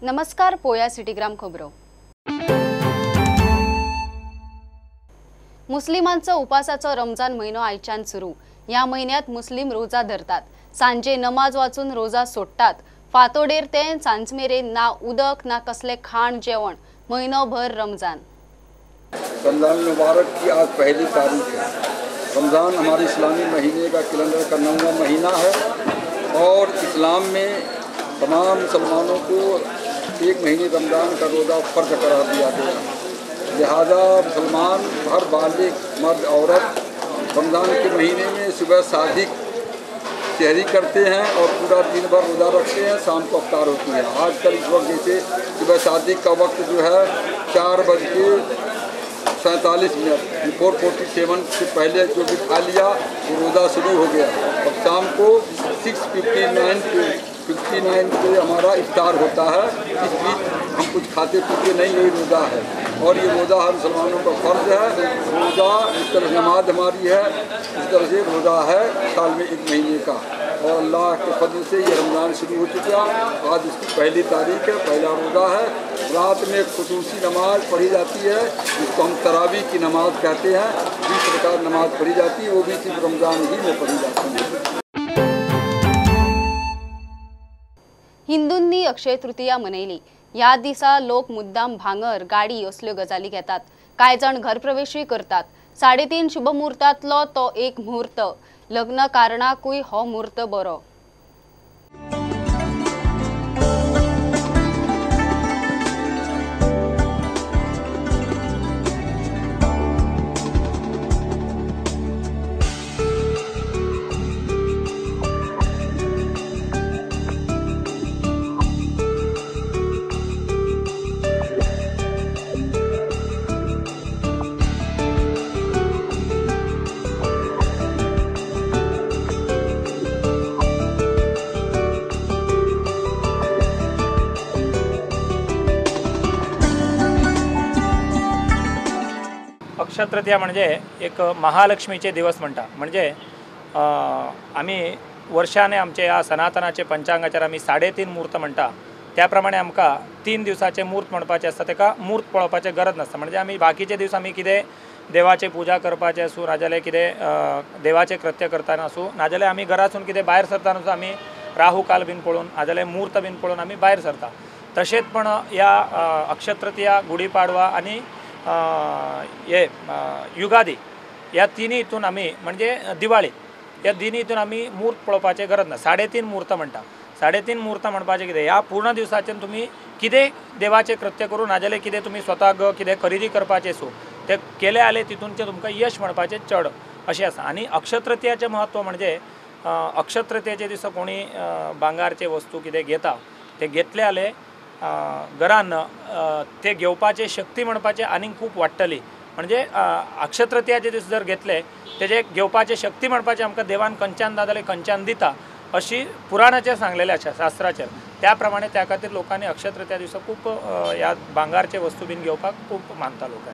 नमस्कार, पोया सिटीग्राम खबरो। मुस्लिमांचो उपासाचो रमजान म्हयनो आयच्यान सुरू। ह्या म्हयन्यांत मुस्लिम रोजा धरतात, सांजे नमाज वाचून रोजा सोडटात। फातोडेर ते सांजमेरेन ना उदक ना कसले खाण जेवण, म्हयनोभर रमजान। रमजान मुबारक की आज पहली तारीख है। रमज़ान हमारे इस्लामी महीने का कैलेंडर का 9वां महीना है और इस्लाम में तमाम मुसलमानों को एक महीने रमज़ान का रोज़ा फ़र्ज़ करार दिया गया। लिहाजा मुसलमान हर बालिग मर्द औरत रमज़ान के महीने में सुबह सादिक सहरी करते हैं और पूरा दिन भर रोज़ा रखते हैं, शाम को अफ्तार होती है। आजकल इस वक्त जैसे सुबह सादिक का वक्त जो है 4:47, 4:47 से पहले जो भी खा लिया वो रोज़ा शुरू हो गया। और शाम को 6:59 पे हमारा इफ्तार होता है। इस बीच हम कुछ खाते पीते नहीं, यही रोज़ा है। और ये रोज़ा हर मुसलमानों का फ़र्ज़ है। रोज़ा इस तरह नमाज हमारी है, इस तरह से रोज़ा है साल में एक महीने का। और अल्लाह के फजल से ये रमज़ान शुरू हो चुका, आज इसकी पहली तारीख है, पहला रोज़ा है। रात में खुसूसी नमाज पढ़ी जाती है जिसको हम तरावी की नमाज़ कहते हैं। 20 रकात नमाज़ पढ़ी जाती है, वो भी सिर्फ रमज़ान ही में पढ़ी जाती है। हिंदूंनी अक्षय तृतीया मनयली। ह्या दिसा लोक मुद्दाम भांगर, गाडी असल्यो गजाली घेतात। कांय जाण घरप्रवेशूय करतात। 3.5 शुभ मुहूर्तांतलो तो एक मुहूर्त। लग्न कारणाकूय हो मुहूर्त बरो। अक्षय तृतीया म्हणजे एक महालक्ष्मीचे दिवस म्हणटा। म्हणजे आमी वर्षाने आमचे ह्या सनातनाचे पंचांगाचेर आमी 3.5 मुहूर्त म्हणटा, त्या प्रमाणे आमकां 3 दिवसाचे मुहूर्त म्हणपाचे आसता। ताका मुहूर्त पळोवपाचें गरज नासता। म्हणजे आमी बाकीचे दीस आमी कितें देवाचे पुजा करपाचें आसूं, नाजाल्यार कितें देवाचें कृत्य करतना आसूं, नाजाल्यार आमी घरासून कितें भायर सरतना आसूं, आमी राहू काल बीन पळोवन नाजाल्यार मुहूर्त बीन पळोवन आमी भायर सरता। तशेंच पण ह्या अक्षय तृतीया, गुढीपाडवा आनी हे युगादी ह्या तिनूय हितून आमी म्हणजे दिवाळी ह्या तिनूय हितून आमी मुहूर्त पळोवपाचें गरज ना। 3.5 मुहूर्त म्हणटा। 3.5 मुहूर्त म्हणपाचें कितें, ह्या पूर्ण दिवसाचेर तुमी कितें देवाचें कृत्य करूं नाजाल्यार कितें तुमी स्वताक कितें खरेदी करपाचें आसूं तें केलें जाल्यार तितूनचें तुमकां यश म्हणपाचें चड अशें आसा। आनी अक्षय तृतीयाचें म्हत्व म्हणजे अक्षय तृतीयाच्या दिसा कोणी भांगारचे वस्तू कितें घेता ते घेतले जाल्यार घरान ते घेवपाचे शक्ती म्हणपाचे आनीक खूब वाडटली। म्हणजे अक्षय तृतीयाचे दीस जर घेतले तेजे घेवपाचे शक्ती म्हणपाचे आमकां देवान खंयच्यान ना जाल्यार खंयच्यान दिता अशी पुराणाचेर सांगलेलें आसा, शास्त्राचेर। त्या प्रमाणे त्या खातीर लोकांनी अक्षय तृतीया दिसा खूब ह्या भांगारचे वस्तू बीन घेवपाक खूब मानता लोक।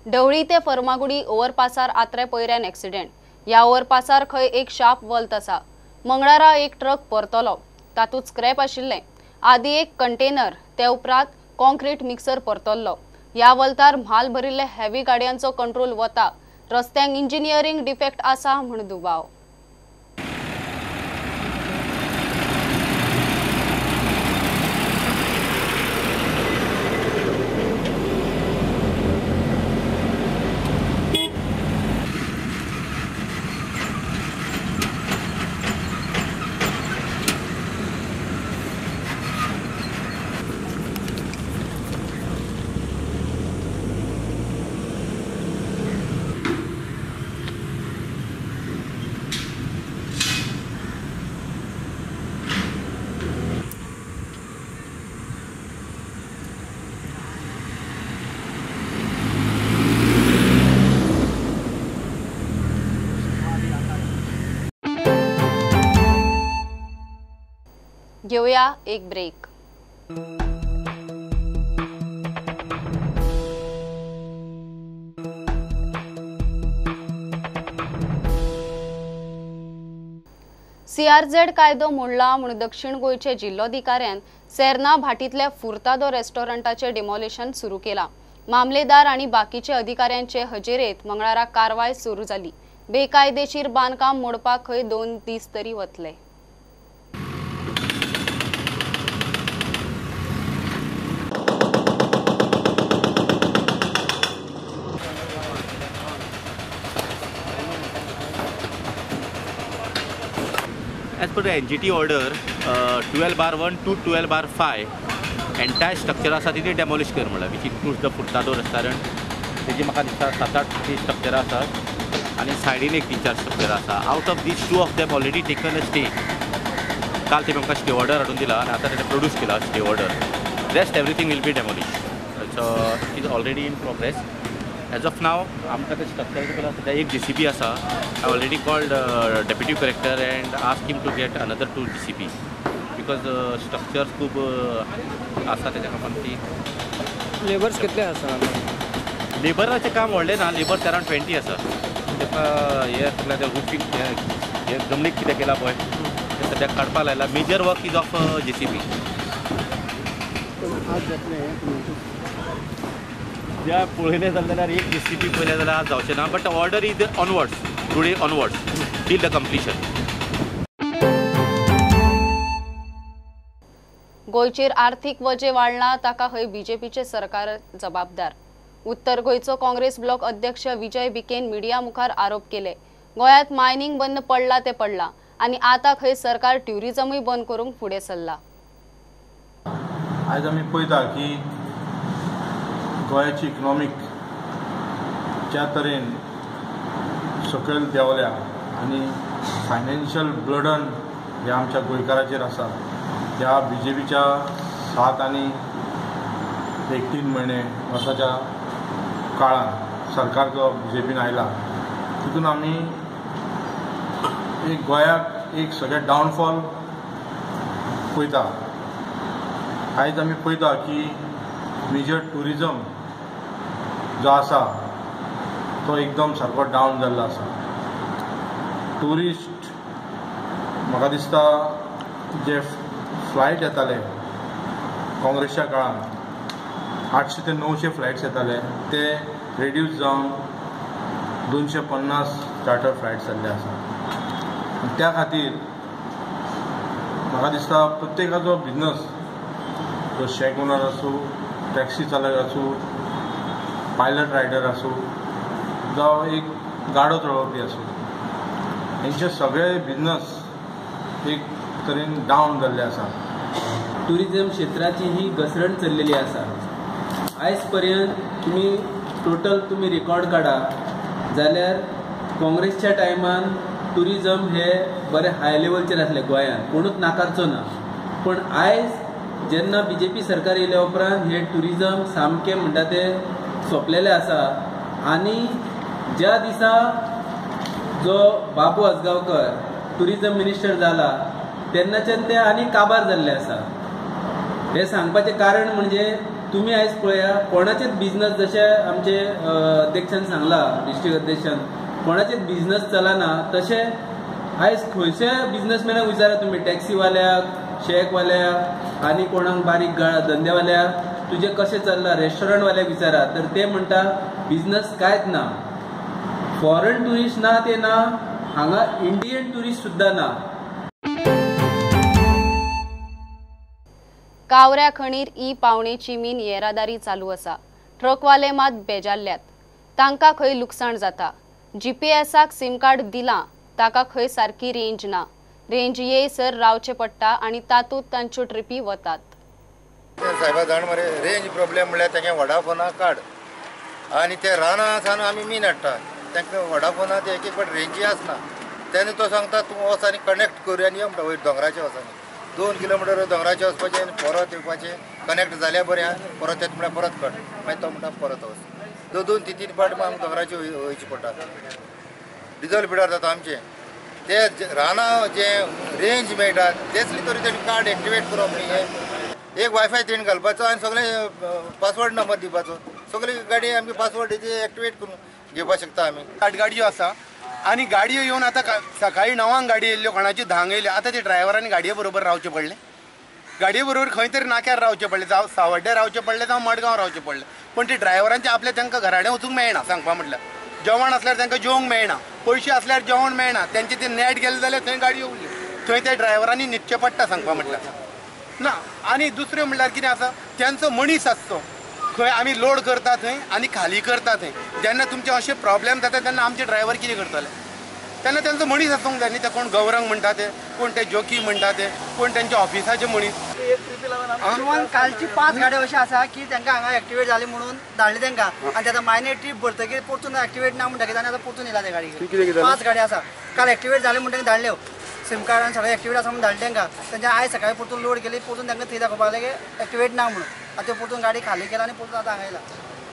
ढवळी ते फर्मागुडी ओव्हरपासार आत्रे पयऱ्यान एक्सिडेंट। ह्या ओव्हरपासार खंय एक शार्प वल्त आसा। मंगळारा एक ट्रक परतलो, तातूंत स्क्रॅप आशिल्लें। आदी एक कंटेनर, ते उपरांत कॉन्क्रीट मिक्सर परतल्लो। ह्या वल्तार म्हाल भरिल्ले हेवी गाडयांचो कंट्रोल वता। रस्त्यांक इंजिनियरींग डिफेक्ट आसा म्हूण दुबाव। घेऊया एक ब्रेक। सीआरझेड कायदो मोडला म्हूण दक्षिण गोंयचे जिल्लोधिकाऱ्यान सेर्ना भाटींतल्या फुर्तादो रेस्टॉरंटाचे डिमॉलिशन सुरू केला। मामलेदार आनी बाकीचे अधिकाऱ्यांचे हजेरेत मंगळारा कारवाय सुरू जाली। बेकायदेशीर बांदकाम मोडपाक खंय 2 दीस तरी वतले। As per the NGT order 12/1 to 12/5 entire structure आसा ती demolish कर म्हणला, which includes the Furtado restaurant. तेजी म्हाका दिसता 7-8 ती स्ट्रक्चर आसा आनी सायडीन एक 3-4 स्ट्रक्चर आसा। Out of these 2 of them already taken a stay. काल ते आमकां स्टे ऑर्डर हाडून दिला आनी आतां तेणें प्रोड्यूस केला stay order. Rest everything will be demolish. So it is already in progress. As of now आमकां ते स्ट्रक्चर पयला सद्या एक JCB आसा। I already called deputy collector and ask him to get another 2 JCB because structures खूब आसा तेच्या खातीर ती लेबर्स कितले आसा? लेबराचें काम व्हडलें ना, लेबर्स अरावंड 20 आसा। ताका हें सगळें तें रुफींग हें जमनीक कितें केलां पळय तें सद्याक काडपाक लायलां। Major work is of JCB. आज जातलें ज्या पळयलें जाल्यार एक JCB पळयलें जाल्यार आज जावचें ना, but order is onwards, today onwards till the completion. गोंयचेर आर्थीक वजें वाडलां ताका हय बीजेपीचें सरकार जबाबदार। उत्तर गोंयचो काँग्रेस ब्लॉक अध्यक्ष विजय भिकेन मिडिया मुखार आरोप केले। गोंयांत मायनिंग बंद पडला ते पडला आनी आतां खंय सरकार ट्युरिजमूय बंद करूंक फुडें सरला। आयज आमी पळयता की गोंयाची इकनॉमीक ज्या तरेन सकयल देंवल्या आनी फायनान्शियल बर्डन हे आमच्या गोंयकाराचेर आसा, ह्या बी जे पीच्या 7 आनी 3 म्हयने वर्साच्या काळान सरकार जो बी जे पीन आयला तितून आमी एक गोंयाक एक सगळें डावनफॉल पळयता। आयज आमी पळयता की मेजर ट्युरिजम जो आसा तो एकदम सारको डावन जाल्लो आसा। ट्युरिस्ट म्हाका दिसता जे फ्लायट येताले काँग्रेसच्या काळान 800 ते 900 फ्लायट्स येताले ते रेड्यूस जावन 250 चार्टर फ्लायट्स जाल्ले आसा। त्या खातीर म्हाका दिसता प्रत्येकाचो बिजनस, जो शॅक ओनर आसूं, टॅक्सी चालक आसूं, पायलट रायडर आसूं, जावं एक गाडो चलोवपी आसूं, हेंचे सगळे बिजनस एक तरेन डावन जाल्ले आसा। ट्युरिजम क्षेत्राची ही घसरण चल्लेली आसा। आयज पर्यंत तुमी टोटल तुमी रेकॉर्ड काडा जाल्यार काँग्रेसच्या टायमान ट्युरिजम हे बरें हाय लेवलचेर आसलें गोंयांत, कोणूच नाकारचो ना। पूण आयज जेन्ना बी जे पी सरकार येयल्या उपरांत हे ट्युरिजम सामकें म्हणटा तें सोंपलेलें आसा। आनी ज्या दिसा जो बाबू आजगांवकर ट्युरिजम मिनिस्टर जाला तेन्नाच्यान ते आनी काबार जाल्ले आसा। हें सांगपाचें कारण म्हणजे तुमी आयज पळया कोणाचेच बिजनस, जशें आमचे अध्यक्षान सांगलां, डिस्ट्रिक्ट अध्यक्षान, कोणाचेच बिजनस चलना। तशें आयज खंयच्या बिजनसमॅनाक विचारा तुमी, टॅक्सीवाल्याक, शॅकवाल्याक आनी कोणाक बारीक धंदेवाल्याक, तुजें कशें चल्लां, रेस्टॉरंटवाल्याक विचारा तर ते म्हणटा बिजनस कांयच ना। फॉरेन ट्युरिस्ट ना ते ना, हांगा इंडियन ट्युरिस्ट सुद्दां ना। कावऱ्या खणीर ई पावणेची मीन येरादारी चालू आसा। ट्रकवाले मात बेजारल्यात, तांकां खंय लुकसाण जाता। जीपीएसाक सिम कार्ड दिलां ताका खंय सारकी रेंज ना, रेंज येयसर रावचें पडटा आनी तातूंत तांच्यो ट्रिपी वतात। साहेबा जाण मरे रेंज प्रॉब्लेम म्हणल्यार तेंगे वडाफोना कार्ड आनी ते रानां आसा न्हू आमी मीन हाडटा, तांकां वडाफोना ते एक एक फावट रेंजी आसना। तेन्ना तो सांगता तूं वच आनी कनेक्ट करूया आनी यो म्हणटा वयर दोंगराचेर वच आनी 2 किलोमिटर दोंगराचेर वचपाचें आनी परत येवपाचें, कनेक्ट जाल्यार बरें आहा, परत येता म्हळ्यार परत कट, मागीर तो म्हणटा परत वच। 2-2, 3-3 फावट आमकां दोंगराचेर वयचें पडटा। डिजल पिडार जाता आमचें, ते रानां जे रेंज मेळटा तेच तरी तेणी कार्ड एक्टिवेट करप न्ही। हें एक वायफाय तेणी घालपाचो आनी सगळें पासवर्ड नंबर दिवपाचो, सगळी गाडी आमची पासवर्ड एक्टिवेट करून घेवपाक शकता आमी। गाडयो आसा आनी गाडयो येवन आतां सकाळीं 9 गाडी येयल्ल्यो, कोणाच्यो 10 येयल्यो. आतां ते ड्रायव्हरांनी गाडये बरोबर रावचें पडलें, गाडये बरोबर खंय तरी नाक्यार रावचें पडलें, जावं सावड्ड्या रावचें पडलें, जावं मडगांव रावचें पडलें. पूण ते ड्रायव्हरांचे आपल्या तांकां घरा कडेन वचूंक मेळना. सांगपा म्हटल्यार जेवण आसल्यार तांकां जेवंक मेळना, पयशे आसल्यार जेवण मेळना. तेंचे ते नेट गेले जाल्यार थंय गाडयो उरल्यो, थंय त्या ड्रायव्हरांनी न्हिदचें पडटा सांगपा म्हटल्यार ना. आनी दुसरें म्हणल्यार कितें आसा, तेंचो मनीस आसचो खंय आमी लोड करता थंय आनी खाली करता थंय. जेन्ना तुमचे अशे प्रॉब्लेम जाता तेन्ना आमचे ड्रायव्हर कितें करतले? तेन्ना तेंचो मनीस आसूंक जाय न्ही. ते कोण गौरंग म्हणटा, ते कोण ते जोकी म्हणटा, ते कोण तेंच्या ऑफिसाचे मनीस. इवन कालची 5 गाडयो अश्यो आसा की तांकां हांगा एक्टिवेट जाली म्हणून धाडले तांकां, आनी आतां मायनर ट्रीप भरतकीर परतून एक्टिवेट ना म्हणटकीर आनी आतां परतून येयला ते गाडी. 5 गाडयो आसा काल एक्टिवेट जाले म्हणटकीर धाडल्यो, सिम कार्ड आनी सगळें एक्टिवेट आसा म्हणून धाडले तांकां. तेंच्या आयज सकाळीं परतून लोड केली, परतून तांकां थंय दाखोवपाक लागले एक्टिवेट ना म्हणून. आतां त्यो परतून गाडी खाली केला आनी परतून आतां हांगा येयला.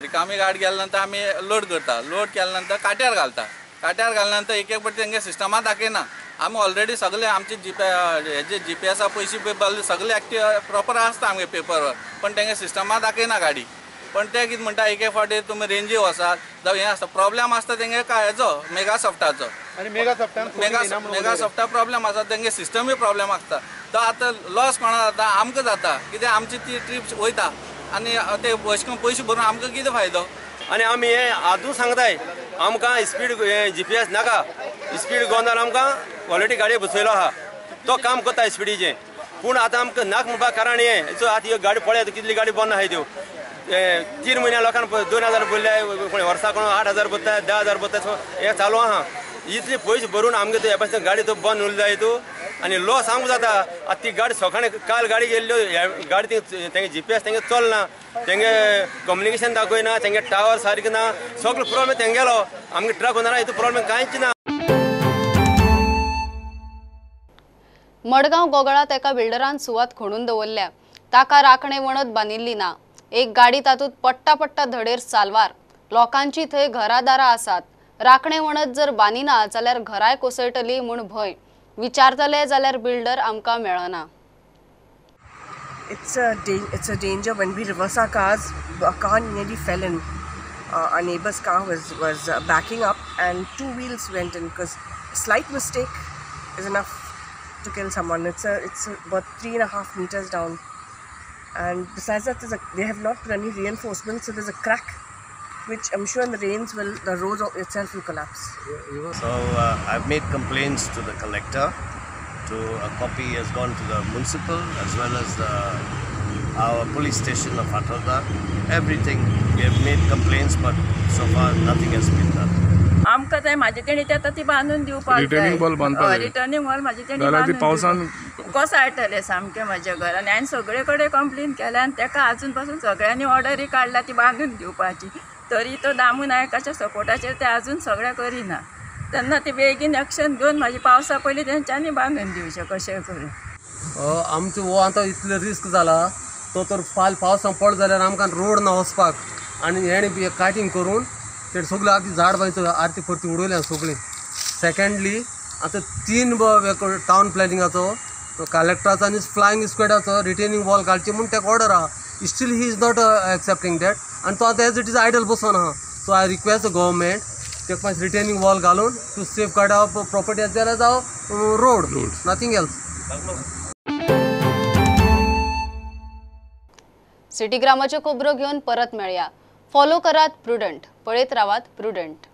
रिकामी गाडी गेल्या नंतर आमी लोड करता, लोड केल्या नंतर काट्यार घालता, काट्यार घालल्या नंतर एक एक फावटी तेंगे सिस्टमा दाखयना. आमी ऑलरेडी सगळे आमचे हेजे जी पी एसा पयशे पय सगळे एक्टिव प्रॉपर आसता आमगे पेपरवर, पण तेंगे सिस्टमा दाखयना गाडी. पण ते कितें म्हणटा, एक एक फावटी तुमी रेंजी वचात जावं हें आसता प्रॉब्लेम आसता तेंगे काय हेजो मेगा सॉफ्टाचो, आनी मेगा सॉफ्टा प्रॉब्लेम आसा, तेंगे सिस्टमूय प्रॉब्लेम आसता. तो आतां लॉस कोणा जाता, आमकां जाता, कित्याक आमची ती ट्रीप वयता आनी ते अशें करून पयशे भरून आमकां कितें फायदो. आनी आमी हें आजून सांगताय, आमकां स्पीड जी पी एस नाका, स्पीड गोंदार आमकां ऑलरेडी गाडये बसयलो आहा, तो काम करता स्पिडीचें. पूण आतां आमकां नाक म्हणपाक कारण हें आतां ह्यो गाडी पळयात कितली गाडी बंद आहाय त्यो. 3 म्हयन्या लोकांक 2000 भरले, कोण वर्साक कोण 8000 भरता, 10,000 भरता, हें चालू आहा. इतले पयशे भरून आमगे तो ह्या भाशेन गाडी तो बंद उरली जाय तूं आनी लॉस आमकां जाता. आतां ती गाडी सकाळीं काल गाडी गेल्ल्यो, गाडी तेंगे जी पी एस तेंगे चलना, तेंगे कम्युनिकेशन दाखयना, तेंगे टावर सारकें ना, सगळो प्रॉब्लेम तेंगेलो. आमगे ट्रक ओनरा हितून प्रॉब्लेम कांयच ना. मडगांव गोगळात एका बिल्डरान सुवात खणून दवरल्या, ताका राखणे वणत बांदिल्ली ना. एक गाडी तातूंत पट्टा पट्टा धडेर साल्वार. लोकांची थंय घरादारां आसात. राखणे वणत जर बांदिना जाल्यार घराय कोसळटली म्हूण भंय. विचारतले जाल्यार बिल्डर आमकां मेळना. It's a danger when we reverse our cars. A car nearly fell in. Our neighbor's car was backing up and 2 wheels went in, because a slight mistake is enough to kill someone. It's about 3.5 meters down, and besides that, they have not put any reinforcement, so there's a crack, which I'm sure in the rains the road itself will collapse. So I've made complaints to the collector. To a copy has gone to the municipal as well as our police station of Fatorda. Everything we have made complaints, but so far nothing has been done. आमकां जाय म्हाजे तेणी ते आतां ती बांदून दिवपाक जाय. रिटर्निंग वॉल बांदपाक, रिटर्निंग वॉल म्हाजे तेणी बांदून पावसान कोसळटलें सामकें म्हज्या घर. आनी हांवें सगळे कडेन कंप्लेन केल्या आनी ताका आजून पासून सगळ्यांनी ऑर्डरी काडल्या ती बांदून दिवपाची, तरी तो दामू नायकाच्या सपोर्टाचेर ते आजून सगळें करिना. तेन्ना ते बेगीन एक्शन घेवन म्हाजी पावसा पयलीं तेंच्यांनी बांदून दिवचें कशें करून. आमचो हो आतां इतलो रिस्क जाला, तो तर फाल पावसान पडलो जाल्यार आमकां रोड ना वचपाक. आनी हेणें काटींग करून ते सगळें आरती झाड बांयचो आरती परती उडयल्या सगळीं. सेकेंडली आतां 3 टावन प्लॅनिंगाचो कलेक्टराचो आनी फ्लायिंग स्क्वॅडाचो रिटेनिंग वॉल काडची म्हूण ताका ऑर्डर आहा. Still he is not accepting that, आनी तो आतां एज it is idle बसून आहा. So I request the government ताका मातशें रिटेनिंग वॉल घालून to safeguard our property as well as our road, nothing else. सिटीग्रामाच्यो खबरो घेवन परत मेळया. फॉलो करात प्रुडंट, पळयत रावात प्रुडंट.